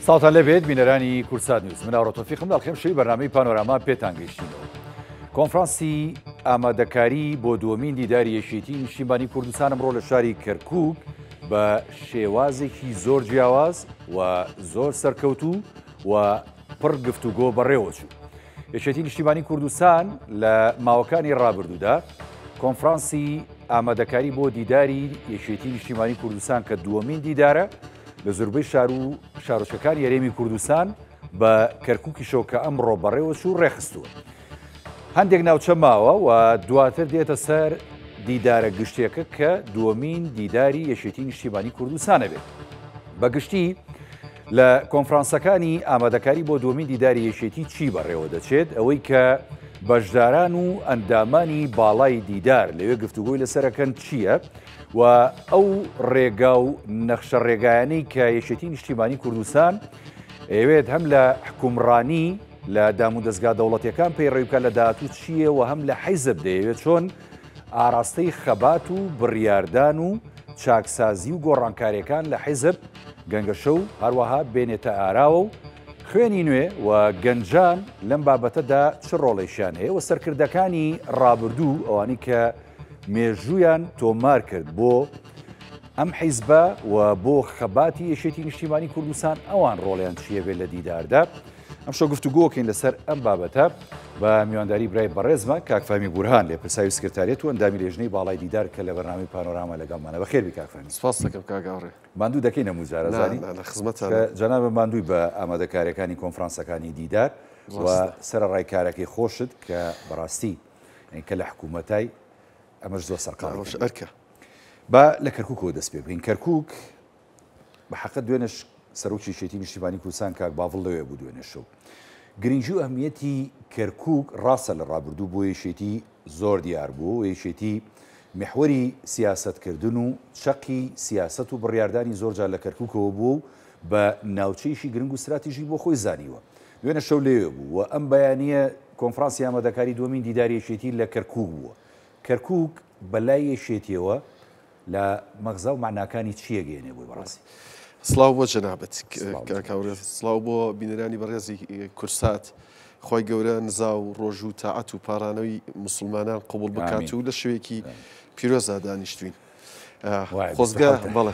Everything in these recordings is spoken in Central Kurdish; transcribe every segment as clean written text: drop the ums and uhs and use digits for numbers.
سڵاوتان لێبێت بینەرانی کوردسات نیوز من ئاڕۆ تۆفیقم لە ئەڵقەی شەوی بەرنامەی پانۆراما پێتان گەیشتینەوە. کۆنفرانسی ئامادەکاری بۆ دووەمین دیداری یەکێتی نیشتیمانی کوردستان ئەمڕۆ لە شاری کەرکوک بە شێوازێکی زۆر جیاواز و زۆر سەرکەوتوو و پڕ گفتوگۆ بەڕێوەچوو. یەکێتی نیشتیمانی کوردستان لە ماوەکانی ڕابردوودا کۆنفرانسی ئامادەکاری بۆ دیداری یەکێتی نیشتیمانی کوردستان کە دووەمین دیدارە لە زۆربەی شار و شارۆچکەکانی هەرێمی کوردستان بە کەرکووکیشەوە کە ئەمڕۆ بەڕێوەچوو ڕێکخستووە. هەندێک ناوچە ماوە و دواتر دێتە سەر دیدارە گشتیەکە کە دووەمین دیداری یەکێتی نیشتیمانی کوردستانە بێت. بە گشتی لە کۆنفرانسەکانی ئامادەکاری بۆ دووەمین دیداری یەکێتی چی بەڕێوە دەچێت؟ ئەوەی کە بەشداران و ئەندامانی باڵای دیدار لەوێ گفتوگۆی لەسەرەکەن چییە؟ و ئەو ڕێگا و نەخشە ڕێگایانەی کە یەکێتی نیشتیمانی کوردستان ئەیەوێت هەم لە حکومڕانی لە دامودەزگا دەوڵەتیەکان پەیڕەوی بکات لە داهاتوو چییە و هەم لە حیزب دەیەوێت چۆن ئاراستەی خەبات و بڕیاردان و چاکسازی و گۆڕانکاریەکان لە حیزب گەنگەشە و هەروەها بێنێتە ئاراوە و خوێنی نوێ و گەنجان لەم بابەتەدا چ ڕۆڵێکیان هەیە و سەرکردەکانی ڕابردوو ئەوانی کە مێژوویان تۆمار کرد بۆ ئەم حیزبە و بۆ خەباتی یەکێتی نیشتیمانی کوردستان ئەوان ڕۆڵیان چییە بێت لە دیداردا ئەمشەو گفتوگۆکەین لەسەر ئەم بابەتە بە میوانداری برای بەڕێزمە کاک فەهمی بورهان لێپرساوی سکرتاریەت و ئەندامی لێژنەی باڵای دیدار کە لە بەرنامەی پانۆراما لەگەڵمانە. بەخێربی کاک فەهمی. سپاست دەکەم کاک هاوڕێ. ماندوو دەکەین هەموو جار ئەزانی؟ نا نا لە خزمەتانم. کە جەنابت ماندووی بە ئامادەکاریەکانی کۆنفرانسەکانی دیدار و سەرەڕای کارەکەی خۆشت کە بەڕاستی کە لە حکوومەتای ئەمەش زۆر سەرقاڵی ئەوەش ئەرکە. با لە کەرکووکەوە دەست پێ بکەین. کەرکووک بە حەقت دوێنێش سەرۆکی یەکێتی نیشتیمانی کوردستان کاک باڤڵ لەوێ بوو دوێنێ شەو. گرنگی و ئەهمیەتی کەرکووک ڕاستە لە ڕابردوو بۆ یەکێتی زۆر دیار بوو و یەکێتی میحوەری سیاسەتکردن و چەقی سیاسەت و بڕیاردانی زۆر جار لە کەرکووکەوە بووە و بە ناوچەیەکی گرنگ و ستراتیژی بۆ خۆی زانیوە. دوێنێ شەو لەوێ بوو و ئەم بەیانییە کۆنفرانسی ئامادەکاری دووەمین دیداری یەکێتی لە کەرکووک بووە. کەرکووک بە لای یەکێتییەوە لە مەغزا و مەعناکانی چییە گەیەنێ بۆی بەڕاستی؟ سڵاو بۆ جەنابت کاک هاوڕێ، سڵاو بۆ بینەرانی بەڕێزی کوردسات. خوای گەورە نزا و ڕۆژوو و تاعەت و پاڕانەوەی موسڵمانان قبوڵ بکات و لە شەوێکی پیرۆزدا دانیشتوین. خۆزگە بەڵێ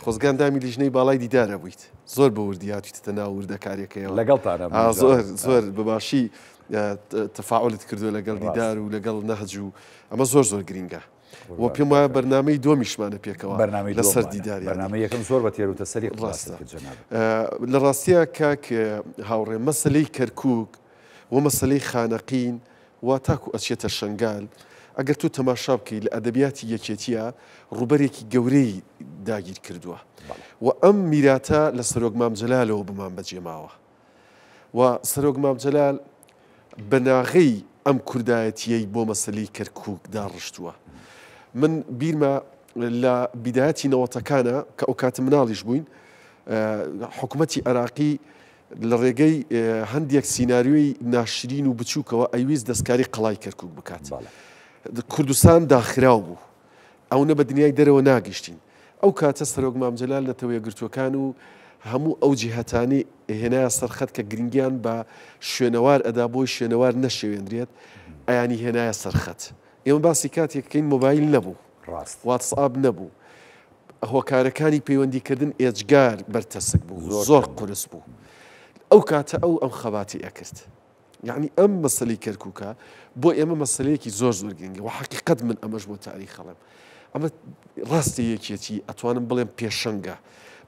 خۆزگە ئەندامی لیژنەی باڵای دیدارە بوویت زۆر بە وردی هاتویتە ناو وردەکاریەکەیەوە لەگەڵتانە زۆر زۆر بەباشی تەفاعولت کردووە لەگەڵ دیدار و لەگەڵ نەهج و ئەمە زۆر زۆر گرینگە و پێم وایە بەرنامەی دووەمیشمانە پێکەوە لەسەر دیدار بەرنامەی یەکەم زۆر بە تێر و تەسەلی ڕاستە لە ڕاستیە کاک هاوڕێ مەسلەی کەرکک و مەسلەی خانەقین و تاکو ئەچێتە شنگال ئەگەر تۆ تەماشا بکەی لە ئەدەبیاتی یەکێتیە ڕووبەرێکی گەورەی داگیر کردووە و ئەم میراتە لە سەرۆک مام جەلالەوە بمان بەجێماوە و سەرۆک مام جەلال بناغەی ئەم کوردایەتییەی بۆ مەسەلەی کەرکووک داڕشتووە. من بیرمە لە بیدایەتی نەوەتەکانە کە ئەو کاتە مناڵیش بووین، حکوومەتی عێراقی لە ڕێگەی هەندێک سیناریۆی ناشرین و بچووکەوە ئەیویست دەستکاری قەڵای کەرکووک بکات. کوردستان داخراو بوو. ئەونە بە دنیای دەرەوە ناگەشتین. ئەو کاتە سەرۆک مام جەلال نەتەوە یەکگرتووەکان و هەموو ئەو جیهەتانەی هێنایە سەر خەت کە گرنگیان بە شوێنەوار ئەدا بۆی شوێنەوار نەشێوێنرێت ئەیانی هێنایە سەر خەت. ئێمە باسی کاتێک کەین مۆبایل نەبوو، واتسئاپ نەبوو، هۆکارەکانی پەیوەندیکردن ئێجگار بەرتەسک بوو، زۆر قورس بوو. ئەو کاتە ئەو ئەم خەباتی ئەکرد. یەعنی ئەم مەسەلەی کەرکوکە بۆ ئێمە مەسەلەیەکی زۆر زۆر گرنگە و حەقیقەت من ئەمەش بۆ تاریخ ئەڵێم ئەمە ڕاستە یەکێتی ئەتوانم بڵێم پێشەنگە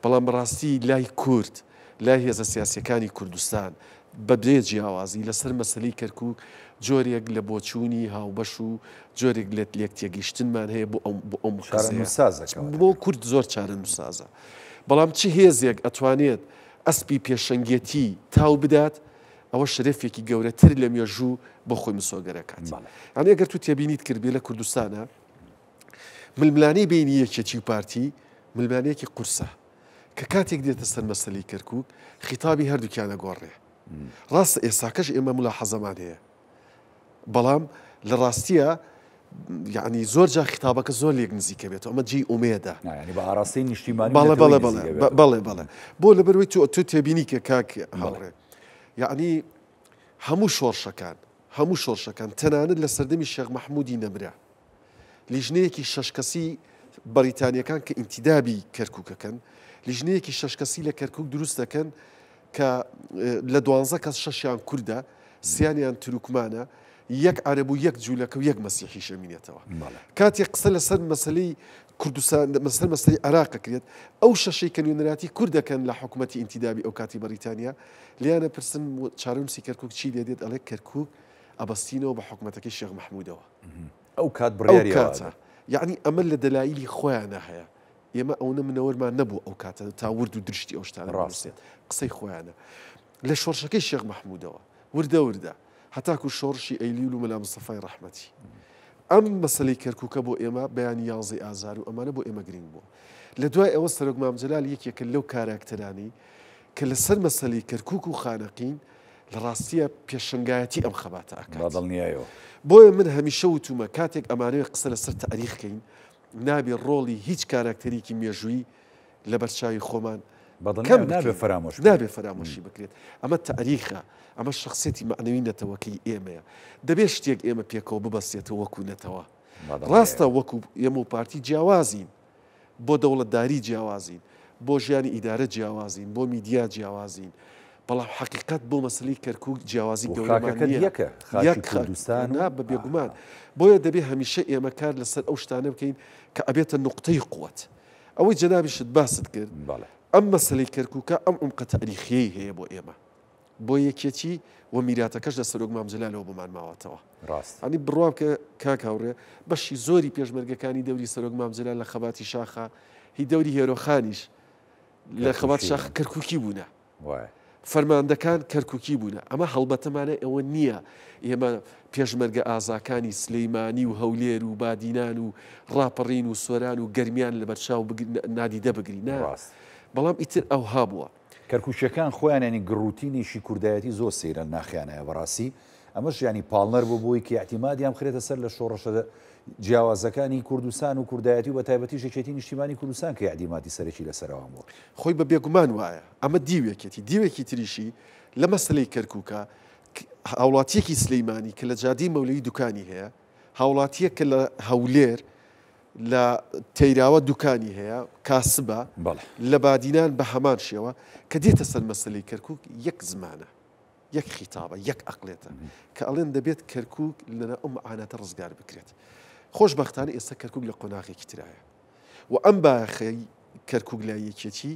بەڵام بەڕاستی لای کورد لای هێزە سیاسیەکانی کوردستان بە بێ جیاوازی لەسەر مەسەلەی کەرکوک جۆرێک لە بۆچوونی هاوبەش و جۆرێک لە لێک تێگەیشتنمان هەیە بۆ ئەم بۆ ئەم قسەیە بۆ کورد زۆر چارەنووسسازە بەڵام چ هێزێک ئەتوانێت ئەسپی پێشەنگێتی تاو بدات ئەوە شەرەفێکی گەورەتر لە مێژوو بۆ خۆی مسۆگەر ئەکات. یانی ئەگەر تۆ تێبینیت کردبێ لە کوردستانا ململانێی بینی یەکێتی و پارتی ململانێیەکی قورسە کە کاتێک دێتە سەر مەسەلەی کەرکوک خیتابی هەردووکیان ئەگۆڕێ. ڕاستە ئێستاکەش ئێمە ملاحەزەمان هەیە بەڵام لە ڕاستیە. یعنی زۆر جا خیتابەکە زۆر لێک نزیکە بێتەوە ئەمە جێی ئومێدە. نا یعنی بە ئاراستەی نیشتیمانی و بەڵێ نەتەوەیی بەڵێ نزیک بەڵێ ئەبێتەوە. بەڵێ بەڵێ بۆ لەبەرئەوەی تۆ تۆ تێبینی کە کاک هاوڕێ یعنی هەموو شۆڕشەکان هەموو شۆڕشەکان تەنانەت لە سەردەمی شێخ مەحموودی نەمرا لیژنەیەکی شەش کەسی بەڕیتانیەکان کە ئینتیدابی کەرکووکەکەن لیژنەیەکی شەش کەسی لە کەرکووک دروست دەکەن کە لە دوانزە کەس شەشیان کوردە، سیانیان تورکمانە، یەک عەرەب و یەک جوولەکە و یەک مەسیحیش ئەمینێتەوە. کاتێک قسە لەسەر مەسەلەی کوردستان، لەسەر مەسەلەی عێراق ئەکرێت، ئەو شەشەی کە نوێنەراتی کورد دەکەن لە حکوومەتی ئینتیدابی ئەو کاتی بەڕیتانیا، لێیان ئەپرسن چارەنووسی کەرکووک چی لێ دێت، ئەڵێ کەرکووک ئەبەستینەوە بە حکوومەتەکەی شێخ مەحموودەوە. ئەو کات بڕیاری ئەوە ئەدەن. یەعنی ئەمە لە دەلایلی خۆیانا هەیە. ئێمە ئەونە منەوەرمان نەبوو ئەو کاتە تا ورد و درشتی ئەو شتانە بنووسێت، قسەی خۆیانە. لە شۆڕشەکەی شێخ مەحموودەوە وردە وردە هەتاکو شۆڕشی ئەیلوول و مەلا مستەفای ڕەحمەتی. ئەم مەسەلەی کەرکووکە بۆ ئێمە بەیانی یانزەی ئازار و ئەمانە بۆ ئێمە گرنگ بووە. لە دوای ئەوە سەرۆک مام جەلال یەکێکە لەو کاراکتەرانەی کە لەسەر مەسەلەی کەرکووک و خانەقین لە ڕاستییا پێشەنگایەتی ئەم خەباتە ئەکات. بە دڵنیایەوە. بۆیە من هەمیشە وتوومە کاتێک ئەمانەوێ قسە لەسەر تاریخ کەین نابێ ڕۆڵی هیچ کاراکتەرێکی مێژوویی لەبەر چاوی خۆمان کەم نابێ بکەین، فەرامۆش نابێ بکرێت. فەرامۆشی بکرێت. ئەمە تاریخە، ئەمە شەخسیەتی مەعنەوی نەتەوەکەی ئێمەیە. دەبێ شتێک ئێمە پێکەوە ببەستێتەوە وەکوو نەتەوە. ڕاستە بەدڵنیایەوە. وەکوو ئێمە و پارتی جیاوازین، بۆ دەوڵەتداری جیاوازین، بۆ ژیانی ئیدارە جیاوازین، بۆ میدیا جیاوازین، بەڵام حەقیقەت بۆ مەسەلەی کەرکووک جیاوازی و گەورەمان خاکەکەت نییە. یەکە، خاکی یەک خاک، کوردستان و نا بە بێگومان. بۆیە دەبێ هەمیشە ئێمە کار لەسەر ئەو شتانە بکەین کە ئەبێتە نوقتەی قوت. ئەوەی جەنابیشت باست کرد، بەڵێ. ئەم مەسەلەی کەرکووکە ئەم عومقە تاریخییەی هەیە بۆ ئێمە. بۆ یەکێتی و میراتەکەش لە سەرۆک مام جەلالەوە بۆمان ماوەتەوە. ڕاستە. یانی بڕوا بکە کاک هاوڕێ بەشی زۆری پێشمەرگەکانی دەوری سەرۆک مام جەلال لە خەباتی شاخا هی دەوری هێرۆخانیش لە خەباتی کەرکووکی شاخ بوون. کەرکووکی بوونە. وایە. فەرماندەکان کەرکووکی بوونە. ئەمە هەڵبەتە مانای ئەوە نییە ئێمە پێشمەرگە ئازاکانی سلەیمانی و هەولێر و بادینان و ڕاپەڕین و سۆران و گەرمیان لەبەرچاو نادیدە بگرین. نا. ڕاستە. بەڵام ئیتر ئەوها بووە. کەرکوکیەکان خۆیان یانی گڕوتینێکی کوردایەتی زۆر سەیرە لە ناخیانایە بەڕاستی ئەمەش یانی پاڵنەر بوو بۆی کە ئیعتیمادیان بخرێتە سەر لە شۆڕشە جیاوازەکانی کوردستان و کوردایەتی و بەتایبەتیش یەکێتی نیشتیمانی کوردستان کە ئیعتیمادی سەرەکی لەسەر ئەوان بووە. خۆی بە بێگومان وایە ئەمە دیوێکێتی دیوێکی تریشی لە مەسەلەی کەرکوکە هاوڵاتیەکی سلیمانی کە لە جادەی مەولەوی دوکانی هەیە هاوڵاتیەک کە لە هەولێر لە تەیراوە دوکانی هەیە، کاسبە، لە بادینان بە هەمان شێوە، کە دێتە سەر مەسەلەی کەرکوک یەک زمانە، یەک خیتابە، یەک ئەقلێتە، کە ئەڵێن دەبێت کەرکوک لە ئەو مەعاناتە ڕزگار بکرێت. خۆشبەختانە ئێستا کەرکوک لە قۆناغێکی ترایە و ئەم بایەخەی کەرکوک لای یەکێتی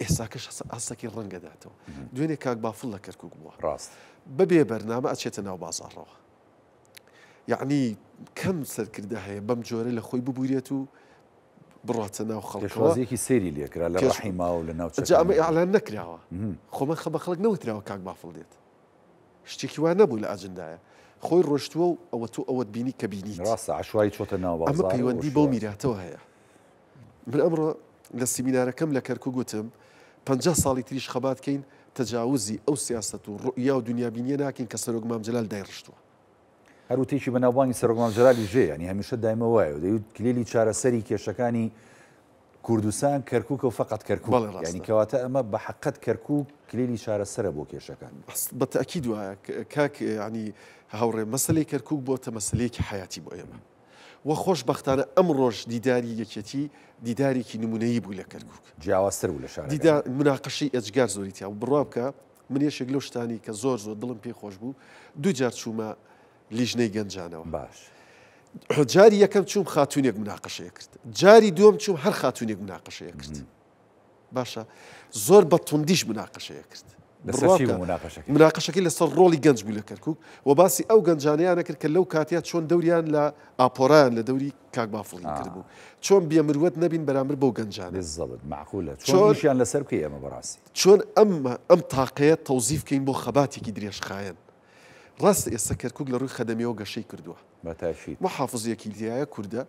ئێستاکەش ئاستەکی ڕەنگە داتەوە. دوێنێ کاک بافڵ لە کەرکوک بووە. ڕاست. بەبێ بەرنامە ئەچێتە ناو بازاڕەوە. یەعنی کەم سەرکردە هەیە بەم جۆرە لە خۆی ببورێت و بڕاتە ناو خەڵکەوە. پێشوازییەکی سەیری لێکرا لە ڕەحیما و لە ناوچەکانی. جا ئەمە ئیعلان نەکراوە. خۆ من بە خەڵک نەوتراوە کاک بافڵ دێت. شتێکی وا نەبوو لە ئاجندایە. خۆی ڕۆشتووە و ئەوە تۆ ئەوەت بینی کە بینیت. ڕاستە عەشوایی چۆتە ناو بازاڕ. ئەمە پەیوەندی بەو میراتەوە هەیە. من ئەمڕۆ لە سیمینارەکەم لە کەرکوک وتم 50 ساڵی تریش خەبات کەین تەجاوزی ئەو سیاسەت و ڕوئیا و دونیابینیە ناکەین کە سەرۆک مام جەلال دایڕشتووە. هەر وتەیەکی بەناوبانگی سەرۆک مام جەلالیش هەیە، یانی هەمیشە دایمە وایە و دەیوت کلیلی چارەسەری کێشەکانی کوردستان کەرکوکە و فەقەت کەرکوک. بەڵێ ڕاستە. یانی کەواتە ئەمە بە حەقەت کەرکوک کلیلی چارەسەرە بۆ کێشەکان. بە تەئکید وایە کاک یانی هاوڕێ، مەسەلەی کەرکوک بۆتە مەسەلەیەکی حەیاتی بۆ ئێمە و خۆشبەختانە ئەمڕۆش دیداری یەکێتی دیدارێکی نمونەیی بوو لە کەرکوک. جیاوازتر بوو لە شارەکان. دیدار موناقەشەی ئێجگار زۆری تیا بوو. بڕوا بکە من یەکێک لەو شتانەی کە زۆر زۆر دڵم پێی خۆش بوو، دوو جار چوومە لیژنەی گەنجانەوە. باش. جاری یەکەم چووم خاتوونێک مناقەشەیە کرد. جاری دووەم چووم هەر خاتوونێک مناقەشەیە کرد. باشە زۆر بە توندیش مناقەشەیە کرد. لەسەر چی بوو مناقەشەکەی؟ مناقەشەکەی لەسەر ڕۆڵی گەنج بوو لە کەرکووک و باسی ئەو گەنجانەیانە کرد کە لەو کاتەیە چۆن دەوریان لە ئاپۆرایان لە دەوری کاک بافڵی کردبوو. چۆن بێ مروەت نەبین بەرامبەر بەو گەنجانە. بالضبط مەعقولە چۆن ئیشیان لەسەر بکەی ئەمە بەڕاستی. چۆن ئەم ئەم تاقەیە تەوزیف کەین بۆ خەباتێکی درێژخایەن. ڕاستە ئێستا کەرکوک لە ڕووی خەدەمیەوە گەشەی کردووە. بە تاکید. محافزێکی تیایە کوردە،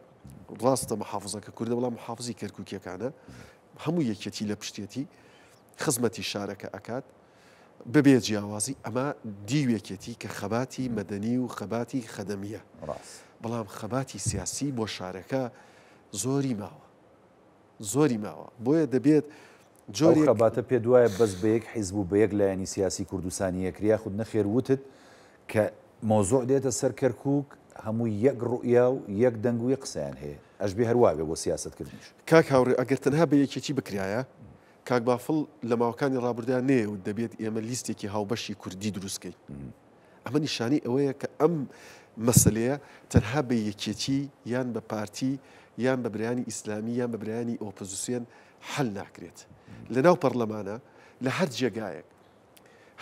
ڕاستە محافزەکە کوردە بەڵام محافزی کەرکوکیەکانە، هەموو یەکێتی لە پشتێتی، خزمەتی شارەکە ئەکات. بەبێ جیاوازی ئەمە دیوێکێتی کە خەباتی مەدەنی و خەباتی خەدەمییە. ڕاست. بەڵام خەباتی سیاسی بۆ شارەکە زۆری ماوە. زۆری ماوە بۆیە دەبێت جۆرێک. ئەو خەباتە پێت وایە بەس بە یەک حیزب و بە یەک لایەنی سیاسی کوردستانی ئەکرێ یاخود نەخێر وتت کە مەوزوع دێتە سەر کەرکوک هەمووی یەک ڕوئیا و یەک دەنگ و یەک قسەیان هەیە ئەشبێ هەر وابێ بۆ سیاسەت کردنیش. کاک هاوڕێ ئەگەر تەنها بە یەکێتی بکرایە کاک بافڵ لە ماوەکانی ڕابردوودا نەیەوت دەبێت ئێمە لیستێکی هاوبەشی کوردی دروست کەین. ئەمە نیشانەی ئەوەیە کە ئەم مەسەلەیە تەنها بە یەکێتی یان بە پارتی یان بە برایانی ئیسلامی یان بە برایانی ئۆپۆزسیۆن حەل ناکرێت. لەناو پەڕلەمانە لە هەر جێگایەک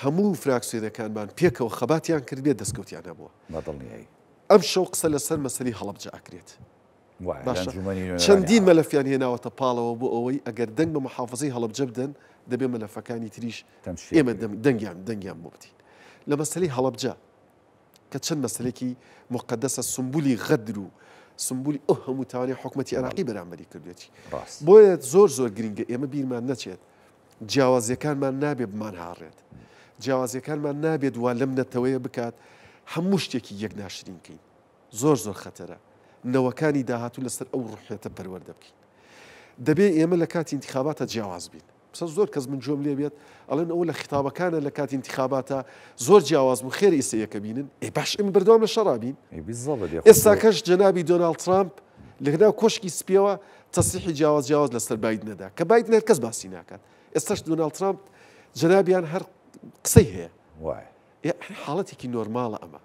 هەموو فراکسیۆنەکانمان پێکەوە خەباتیان کردبێت دەستکەوتیان هەبووە. بە دڵنیایی. ئەمشەو قسە لەسەر مەسەلەی هەڵەبجە ئەکرێت. باشە چەندین مەلەفیان هێناوەتە پاڵەوە بۆ ئەوەی ئەگەر دەنگ بە محافزەی هەڵەبجە بدەن دەبێ مەلەفەکانی تریش ئێمە دەنگیان دەنگیان بۆ بدەین لە مەسەلەی هەڵەبجە کە چەند مەسلێکی مقدەسە سمبولی غەدر و سمبولی ئەو هەموو تاوانی حکوومەتی عێراقی بەرامبەری کردێتی بۆیە زۆر زۆر گرنگە ئێمە بیرمان نەچێت جیاوازیەکانمان نابێ بمان هاڕێت جیاوازیەکانمان نابێت وا لەم نەتەوەیە بکات هەموو شتێکی یەک ناشرینکەین زۆر زۆر خەتەرە نەوەکانی داهاتوو لەسەر ئەو ڕوحیەتە پەروەردە بکەین. دەبێ ئێمە لە کاتی ئینتیخاباتە جیاواز بین. مثلا زۆر کەس من گوێم لێ بێت ئەڵێن ئەوە لە خیتابەکانە لە کاتی ئینتیخاباتە زۆر جیاواز بوو خێر ئیسە یەکە بینن. ئێ باش ئێمە بەردەوام لە شەڕا بین. ئێستاکەش جەنابی دۆناڵد ترامپ لەناو کۆشکی سپیەوە تەسریحی جیاواز جیاواز لەسەر بایدن ئەدا کە بایدن هەر کەس باسی ناکات. ئێستاش دۆناڵد ترامپ جەنابیان هەر قسەی هەیە. وایە. یەعنی حاڵەتێکی نۆرماڵە ئەمە.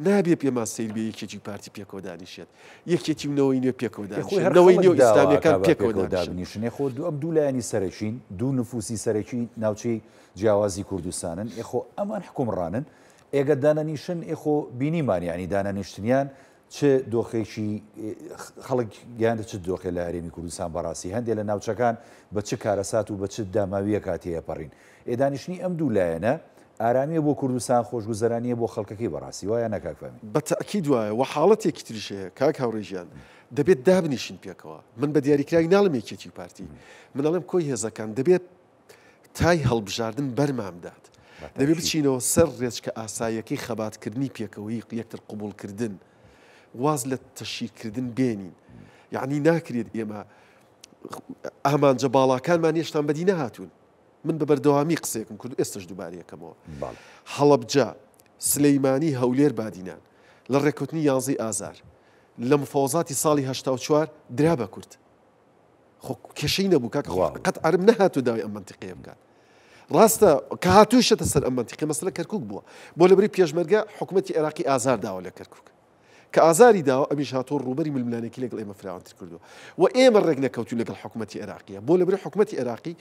نابێ پێمان سەیر بێ یەکێتی و پارتی پێکەوە دانیشێت. یەکێتی و نەوەی نوێ پێکەوە دانیشێت. خۆی هەر نەوەی نوێ و ئیسلامیەکان پێکەوە دابنیشن. خۆ دوو ئەم دوو لایەنی سەرەکین، دوو نفوسی سەرەکی ناوچەی جیاوازی کوردستانن. ئێ خۆ ئەمان حکومڕانن. ئێگە دانەنیشن ئێ خۆ بینیمان یانی دانەنیشتنیان چ دۆخێکی خەڵک گەیاندە چ دۆخێ لە هەرێمی کوردستان بەڕاستی هەندێ لە ناوچەکان بە چ کارەسات و بە چ داماوییەکا تێیەپەڕین ئێ دانیشتنی ئەم دوو لایەنە ئارامییە بۆ کوردستان خۆشگوزەرانییە بۆ خەڵکەکەی بەڕاستی وایە نا کاک فەهمی؟ بە تەئکید وایە وە حاڵەتێکی تریش هەیە کاک هاوڕێ گیان دەبێت دابنیشین پێکەوە من بە دیاریکراوی ناڵێم یەکێتی و پارتی من ئەڵێم کۆی هێزەکان دەبێت تای هەڵبژاردن بەرمان بدات. دەبێ بچینەوە سەر ڕێچکە ئاساییەکەی خەباتکردنی پێکەوەیی، یەکتر قبوڵکردن، واز لە تەشهیرکردن بێنین. یەعنی ناکرێت ئێمە ئامانجە باڵاکانمان هێشتان بەدی نەهاتوون. من بە بەردەوامی قسەیەکم کرد و ئێستەش دووبارەی ئەکەمەوە. هەڵەبجە، سلەیمانی، هەولێر، بادینان لە ڕێککەوتنی یانزەی ئازار، لە مفاوەزاتی ساڵی 84 درا بە کورد. خۆ کێشەی نەبوو کاکە خۆ قەت عەرەب نەهاتوو داوای ئەم مەنتیقەیە بکات ڕاستە کە هاتووشەتە سەر ئەم مەنتیقە مەسەلە کەرکوک بووە بۆ لەبری پێشمەرگە حکوومەتی عێراقی ئازار داوە لە کەرکوک کە ئازاری داوە ئەمیش هاتووە ڕووبەری ململانێکی لەگەڵ ئێمە فراوانتر کردووە و ئێمە ڕێک نەکەوتوین لەگەڵ حکوومەتی عێراقیە بۆ لەبری حکوومەتی عێراقی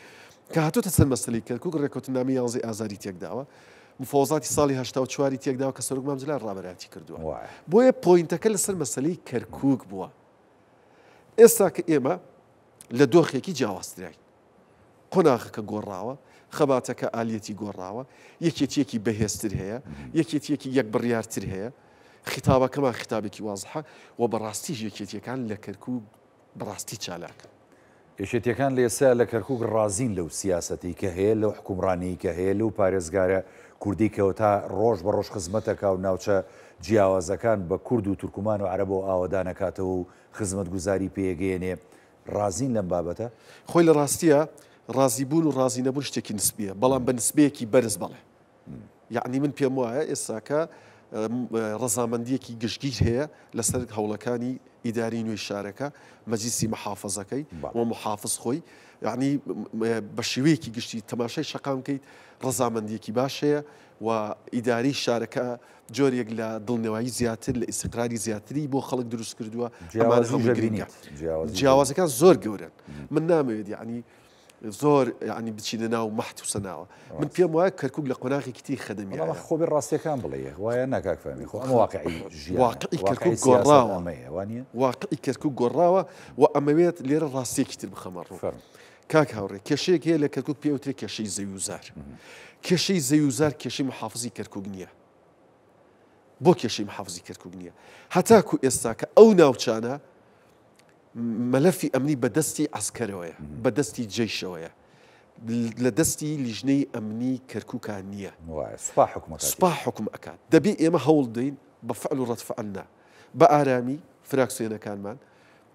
کە هاتووتە سەر مەسەلەی کەرکوک ڕێککەوتنامەی یانزەی ئازاری تێکداوە مفاوەزاتی ساڵی 84 تێکداوە کە سەرۆک مام جەلال ڕابەرایەتی کردووە بۆیە point ەکە لەسەر مەسەلەی کەرکوک بووە ئێستا کە ئێمە لە دۆخێکی جیاوازتراین، قۆناغەکە گۆڕاوە، خەباتەکە ئالیەتی گۆڕاوە، یەکێتییەکی بەهێزتر هەیە، یەکێتییەکی یەک بڕیارتر هەیە، خیتابەکەمان خیتابێکی وازحە و بەڕاستیش یەکێتییەکان لە کەرکووک بەڕاستی چالاکن. یەکێتییەکان لە ئێستا لە کەرکووک ڕازین لەو سیاسەتەی کە هەیە، لەو حوکمڕانییەی کە هەیە، لەو پارێزگارە کوردەی کەوتا ڕۆژ بە ڕۆژ خزمەت ئەکا و ناوچە جیاوازەکان بە کورد و تورکمان و عەرەبەوە ئاوەدان ئەکاتەوە و خزمەتگوزاری پێگەیەنێ، ڕازین لەم بابەتە؟ خۆی لە ڕاستیا ڕازی بوون و ڕازی نەبوون شتێکی نسبیە، بەڵام بە نسبەیەکی بەرز بەڵێ. یەعنی من پێم وایە ئێستاکە ڕەزامەندییەکی گشتگیر هەیە لەسەر هەوڵەکانی ئیداری نوێی شارەکە، مەجلیسی محافزەکەی و محافز خۆی، یەعنی بە شێوەیەکی گشتی تەماشای شەقام بکەیت ڕەزامەندییەکی باش هەیە و ئیدارەی شارەکە جۆرێک لە دڵنەوایی زیاتر لە ئیستقراری زیاتری بۆ خەڵک دروست کردووە. ئەمانە هەموو گرنگە. جیاوازەکان زۆر گەورەن. من نامەوێت یەعنی زۆر یعنی بچینە ناو مەحت و سەناوە. من پێم وایە کەرکوک لە قۆناغێکی تری خەدەمیایە. بەڵام خۆ بێ ڕاستیەکان بڵێ وایە نا کاک فەهمی؟ خۆ ئەمە واقعی ژیانە. واقعی کەرکوک گۆڕاوە. ئەمەیە وا نییە؟ واقعی کەرکوک گۆڕاوە و ئەمەوێت لێرە ڕاستیەکی تر بخەمە ڕوو. فەرموو. کاک هاوڕێ کێشەیەک هەیە لە کەرکوک پێی ئەوترێ کێشەی زەوی و زار. کێشەی زەوی و زار کێشەی محافزی کەرکوک نییە. بۆ کێشەی محافزی کەرکوک نییە؟ هەتاکو ئێستا کە ئەو ناوچانە مەلەفی ئەمنی بە دەستی عەسکەرەوەیە، بە دەستی جەیشەوەیە، لە دەستی لیژنەی ئەمنی کەرکوکا نییە. وایە، سوپا حوکم ئەکات. سوپا حوکم ئەکات. دەبێ ئێمە هەوڵ بدەین بە فعل و ڕەد فعل نا. بە ئارامی فراکسیۆنەکانمان،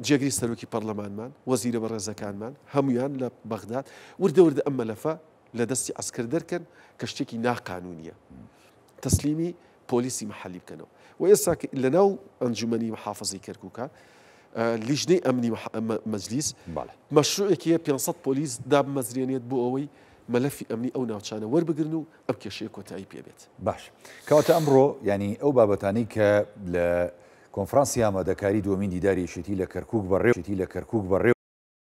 جێگری سەرۆکی پەڕلەمانمان، وەزیرە بەڕێزەکانمان، هەموویان لە بەغداد، وردە وردە ئەم مەلەفە لە دەستی عەسکەر دەرکەن کە شتێکی ناقانوونییە. تەسلیمی پۆلیسی مەحەلی بکەنەوە. و ئێستا لە ناو ئەنجومەنی محافزەی کەرکووکە، لیژنەی ئەمنی مەجلیس مەشروعێکی هەیە 500 پۆلیس دابمەزرێنێت بۆ ئەوەی مەلەفی ئەمنی ئەو ناوچانە وەربگرن و ئەم کێشەیە کۆتایی پێ بێت. باش کەواتە ئەمڕۆ یانی ئەو بابەتانەی کە لە کۆنفرانسی ئامادەکاری دووەمین دیداری یەکێتی لە کەرکووک بەڕێ لە کەرکووک بەڕێ.